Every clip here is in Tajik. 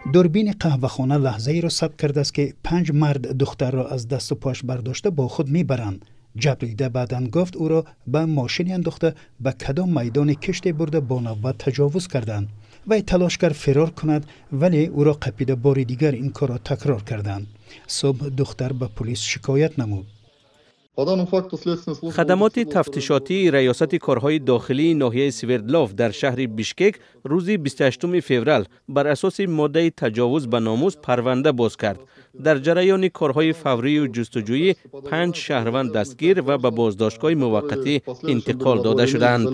Дурбини қаҳвахона лаҳзаеро сабт кардааст, ки панҷ мард духтарро аз дасту пош бардошта бо худ мебаранд. Ҷабрдида баъдан гуфт, ӯро ба мошине андохта, ба кадом майдони киште бурда, бо навбат таҷовуз карданд. Вай талош кард фирор кунад, вале ӯро қапида, бори дигар ин корро такрор карданд. Субҳ духтар ба пулис шикоят намуд. Хадамоти тафтишотии Раёсати корҳои дохилии ноҳияи Свердлов дар шаҳри Бишкек рӯзи 28 феврал бар асоси моддаи таҷовуз ба номус парванда боз кард. Дар ҷараёни корҳои фаврию ҷустуҷӯӣ панҷ шаҳрванд дастгир ва ба боздоштгоҳи муваққатӣ интиқол дода шуданд.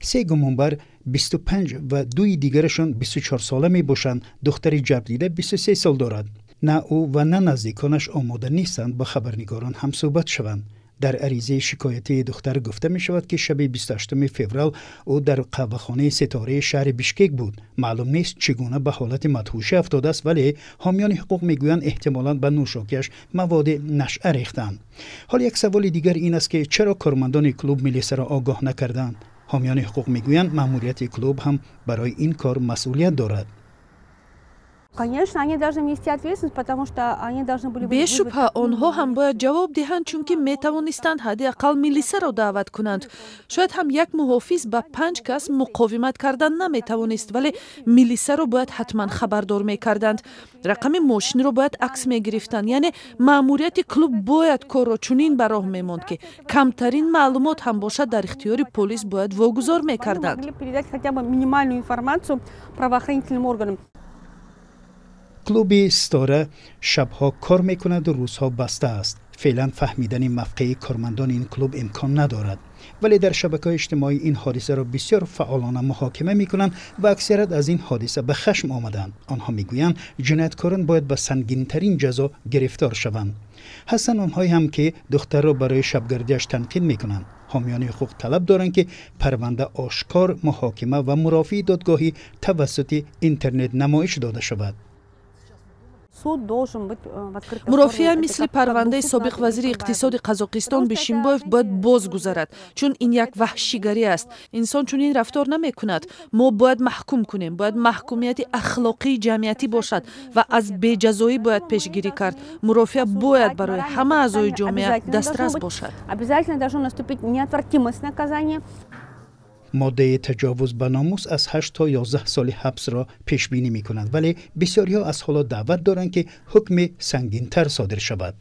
Се гумонбар 25 ва дуи дигарашон 24 сола мебошанд. Духтари ҷабрдида 23 сол дорад. На ӯ ва на наздиконаш омода нестанд бо хабарнигорон ҳамсӯҳбат шаванд. Дар аризаи шикоятии духтар гуфта мешавад, ки шаби 28 феврал ӯ дар қаҳвахонаи Ситораи шаҳри Бишкек буд. Маълум нест, чӣ гуна ба ҳолати мадҳушӣ афтодааст, вале ҳомиёни ҳуқуқ мегӯянд, эҳтимолан ба нӯшокиаш маводи нашъа рехтанд. Ҳол як саволи дигар ин аст, ки чаро кормандони клуб милисаро огоҳ накарданд? Ҳомиёни ҳуқуқ мегӯянд, маъмурияти клуб ҳам барои ин кор масъулият дорад. Конечно, они должны нести ответственность, потому что они должны были. Бешубҳа, онҳо ҳам бояд ҷавоб диҳанд, чунки метавонистанд ҳадди ақал милисаро даъват кунанд. Шояд ҳам як муҳофиз ба панҷ кас муқовимат кардан наметавонист, вале милисаро бояд ҳатман хабардор мекарданд, рақами мошинро бояд акс мегирифтанд. Яъне маъмурияти клуб бояд корро чунин ба роҳ мемонд, ки камтарин маълумот ҳам бошад, дар ихтиёри полис бояд вогузор мекарданд. Могли передать хотя бы минимальную информацию правоохранительным органам. Клуби Ситора шабҳо кор мекунаду рӯзҳо баста аст. Феълан фаҳмидани мавқеи кормандони ин клуб имкон надорад, вале дар шабакаҳои иҷтимоӣ ин ҳодисаро бисёр фаъолона муҳокима мекунанд ва аксарият аз ин ҳодиса ба хашм омаданд. Онҳо мегӯянд, ҷинояткорон бояд ба сангинтарин ҷазо гирифтор шаванд. Ҳастанд онҳое ҳам, ки духтарро барои шабгардиаш танқид мекунанд. Ҳомиёни ҳуқуқ талаб доранд, ки парванда ошкор муҳокима ва мурофиаи додгоҳӣ тавассути интернет намоиш дода шавад. Суд должен быть в открытой. Мурофиа мисли парвандаи собиқ вазири иқтисоди Қазоқистон Бишимбоев бояд боз гузарад, чун ин як ваҳшигарӣ аст. Инсон чунин рафтор намекунад. Мо бояд маҳкум кунем, бояд маҳкумияти ахлоқии ҷамъиятӣ бошад ва аз беҷазоӣ бояд пешгирӣ кард. Мурофиа бояд барои ҳама аъзои ҷомеа дастрас бошад. Обязательно должно наступить неотвратимость наказания. Моддаи таҷовуз ба номус аз 8 то 11 соли ҳабсро пешбинӣ мекунад, вале бисёриҳо аз ҳоло даъват доранд, ки ҳукми сангинтар содир шавад.